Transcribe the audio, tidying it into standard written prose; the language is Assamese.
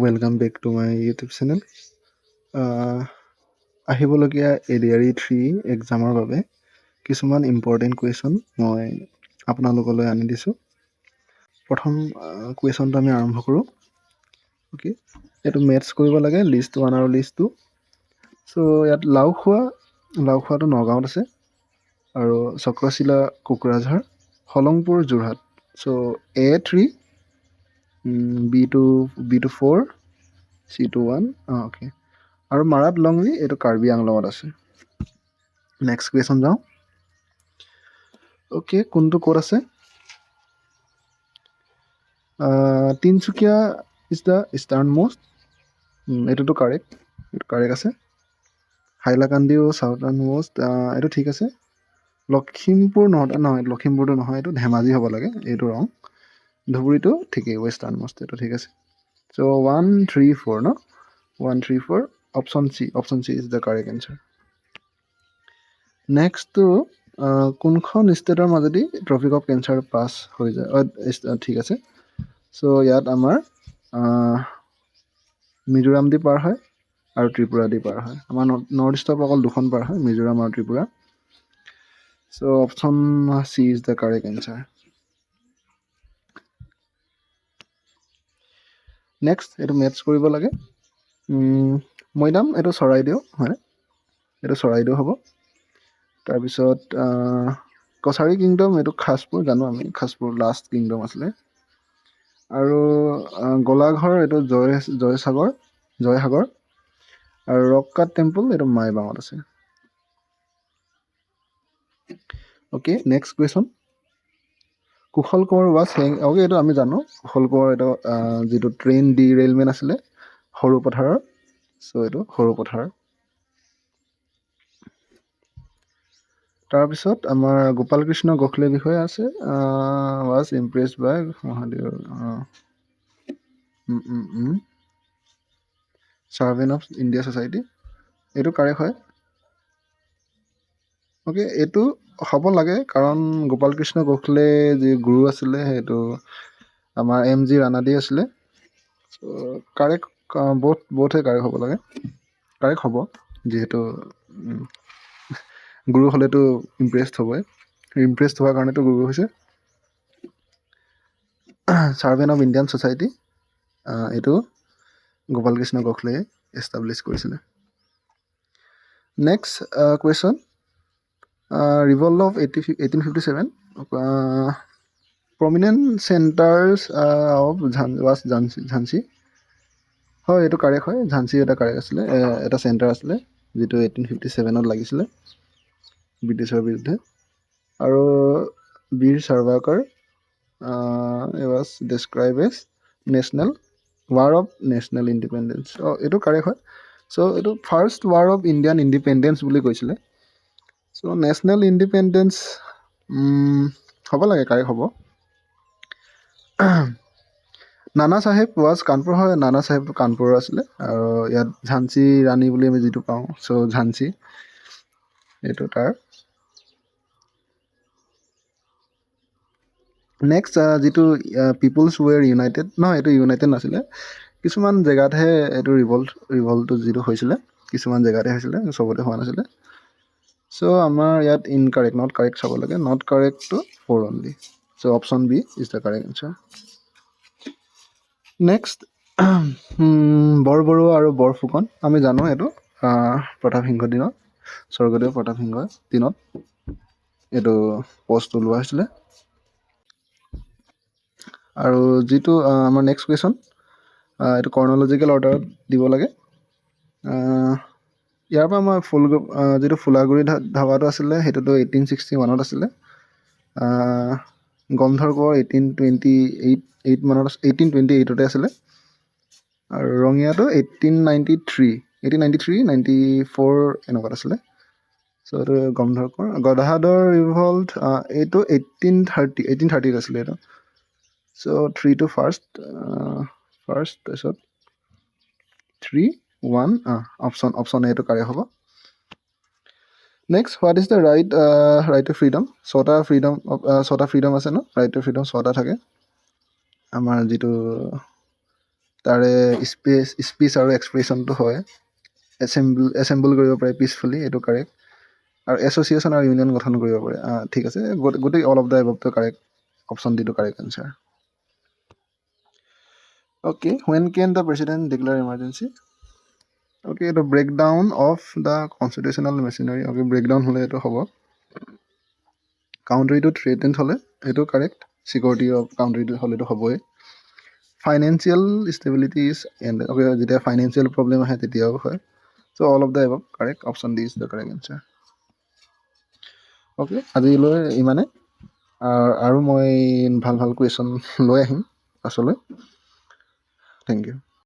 Welcome back to my YouTube channel. আহিবলগীয়া এডিআৰই 3 এক্সামৰ বাবে কিছুমান ইম্পৰ্টেণ্ট কুৱেশ্যন মই আপোনালোকলৈ আনি দিছোঁ। প্ৰথম কুৱেশ্যনটো আমি আৰম্ভ কৰোঁ। অ'কে, এইটো মেটচ কৰিব লাগে, লিষ্ট 1 আৰু লিষ্ট 2। চ' ইয়াত লাওখোৱা, লাওখোৱাটো নগাঁৱত আছে, আৰু Chakrashila Kokrajhar, Halongpur Jorhat. So' A 3, B two 4, C two 1। Okay, আৰু মাৰাত লংৰি, এইটো কাৰ্বি আংলঙত আছে। নেক্সট কুৱেশ্যন যাওঁ। অ'কে, কোনটো ক'ত আছে? Tinsukia is the eastern most, এইটোতো কাৰেক্ট, এইটো কাৰেক্ট আছে। হাইলাকান্দিও চাউথাৰ্ণ মষ্ট, এইটো ঠিক আছে। লখিমপুৰ নৰ্থ নহয়, লখিমপুৰটো নহয়, এইটো ধেমাজি হ'ব লাগে, এইটো ৰং। ধুবুৰীটো ঠিকেই, ৱেষ্টাৰ্ণ মষ্ট, এইটো ঠিক আছে। চ' 1 3 4 ন, 1 3 4, option C, option C is the correct answer. নেক্সটটো, কোনখন ষ্টেটৰ মাজেদি ট্ৰপিক অফ কেঞ্চাৰ পাছ হৈ যায়? ঠিক আছে। চ' ইয়াত আমাৰ মিজোৰাম দি পাৰ হয় আৰু ত্ৰিপুৰা দি পাৰ হয়। আমাৰ নৰ্থ ইষ্টৰ পৰা অকল দুখন পাৰ হয়, মিজোৰাম আৰু Tripura. So option C is the correct answer. Next, এইটো মেটচ কৰিব লাগে। মৈদাম, এইটো চৰাইদেউ হয়নে? এইটো চৰাইদেউ হ'ব। তাৰপিছত কছাৰী কিংডম, এইটো খাছপুৰ, জানো আমি, খাছপুৰ লাষ্ট কিংডম আছিলে। আৰু গলাঘৰ, এইটো জয়সাগৰ, জয়সাগৰ। আৰু ৰক কাট টেম্পল, এইটো মাইবাঙত আছে। Okay, next question, Kushal Konwar was hang. Okay, এইটো আমি জানো, কুশল কোঁৱৰ এইটো যিটো ট্ৰেইন ডি ৰেলমেন আছিলে সৰুপথাৰৰ। চ' এইটো সৰুপথাৰ। তাৰপিছত আমাৰ গোপাল কৃষ্ণ গোখলেৰ বিষয়ে আছে, was impress by Mahadev servant of India society, এইটো কাৰেক্ট হয়। অ'কে, এইটো হ'ব লাগে, কাৰণ গোপাল কৃষ্ণ গোখলে যি গুৰু আছিলে সেইটো আমাৰ এম জি ৰাণাডি আছিলে। চ' কাৰেক্ট, বহুতহে কাৰেক্ট হ'ব লাগে, কাৰেক্ট হ'ব, যিহেতু গুৰু হ'লেতো ইমপ্ৰেছড হ'বই, ইমপ্ৰেছড হোৱাৰ কাৰণেতো গুৰু হৈছে। ছাৰ্ভেণ্ট অফ ইণ্ডিয়ান ছ'চাইটি, এইটো গোপাল কৃষ্ণ গোখলে এষ্টাব্লিছ কৰিছিলে। Next question, revolt of 1857, prominent centres of was Jhansi. Jhansi হয়, এইটো কাৰেক্ট হয়, ঝান্সী এটা কাৰেক্ট আছিলে, এটা চেণ্টাৰ আছিলে যিটো 1857ত লাগিছিলে ব্ৰিটিছৰ বিৰুদ্ধে। আৰু Veer Savarkar was describe as national war of national independence. অঁ, এইটো কাৰেক্ট হয়। চ' এইটো first war of Indian independence বুলি কৈছিলে। চ' নেশ্যনেল ইণ্ডিপেণ্ডেঞ্চ হ'ব লাগে, কাৰেক্ট হ'ব। নানা চাহেব ৱাজ কানপুৰ হয়, নানা চাহেব কানপুৰৰ আছিলে। আৰু ইয়াত ঝান্সী ৰাণী বুলি আমি যিটো পাওঁ, চ' ঝান্সী এইটো তাৰ। নেক্সট, যিটো পিপুলছ ৱেৰ ইউনাইটেড, নহয়, এইটো ইউনাইটেড নাছিলে, কিছুমান জেগাতহে এইটো ৰিভল্টটো যিটো হৈছিলে কিছুমান জেগাতহে হৈছিলে, চবতে হোৱা নাছিলে। চ' আমাৰ ইয়াত ইনকাৰেক্ট, not correct চাব লাগে, not কাৰেক্টটো 4 only. So option B is the correct answer. Next, Borbarua আৰু বৰফুকন, আমি জানো এইটো প্ৰতাপ সিংহৰ দিনত, স্বৰ্গদেউ প্ৰতাপ সিংহৰ দিনত এইটো পষ্ট ওলোৱা হৈছিলে। আৰু যিটো আমাৰ নেক্সট কুৱেশ্যন, এইটো ক্ৰনলজিকেল অৰ্ডাৰত দিব লাগে। ইয়াৰ পৰা আমাৰ যিটো ফুলাগুৰি ধাবাটো আছিলে সেইটোতো 1861ত আছিলে। গমধৰ কোঁৱৰ 1828 মানত, 1828তে আছিলে। আৰু ৰঙিয়াটো 1893, 1893 94 এনেকুৱাত আছিলে। চ' এইটো গমধৰ কোঁৱৰ। গদাধৰ ৰিভল্ট, এইটো 1830ত আছিলে এইটো। চ' থ্ৰীটো ফাৰ্ষ্ট, তাৰপিছত 3 1, অপশ্যন এইটো কাৰেক্ট হ'ব। Next, what is the right to freedom? ছটা ফ্ৰীডম আছে ন, ৰাইট টু ফ্ৰীডম ছটা থাকে। আমাৰ যিটো তাৰে স্পীচ আৰু এক্সপ্ৰেশ্যনটো হয়। এছেম্বল কৰিব পাৰে পিচফুলি, এইটো কাৰেক্ট। আৰু এছ'চিয়েশ্যন আৰু ইউনিয়ন গঠন কৰিব পাৰে। ঠিক আছে, গোটেই অল অফ the এবভটো correct, option ditto correct answer. Okay, when can the President declare emergency? Okay, এইটো breakdown of the constitutional machinery. Okay, breakdown হ'লে এইটো হ'ব। কাউণ্ট্ৰিটো থ্ৰেটেণ্ড হ'লে এইটো কাৰেক্ট। ছিকিউৰিটি অফ কাউণ্ট্ৰিটো হ'লেতো হ'বই। Financial stability is and, okay, যেতিয়া ফাইনেন্সিয়েল প্ৰব্লেম আহে তেতিয়াও হয়। So all of the above correct, option D is the correct answer. Okay, আজিলৈ ইমানে। আৰু মই ভাল ভাল কুৱেশ্যন লৈ আহিম পাছলৈ। Thank you.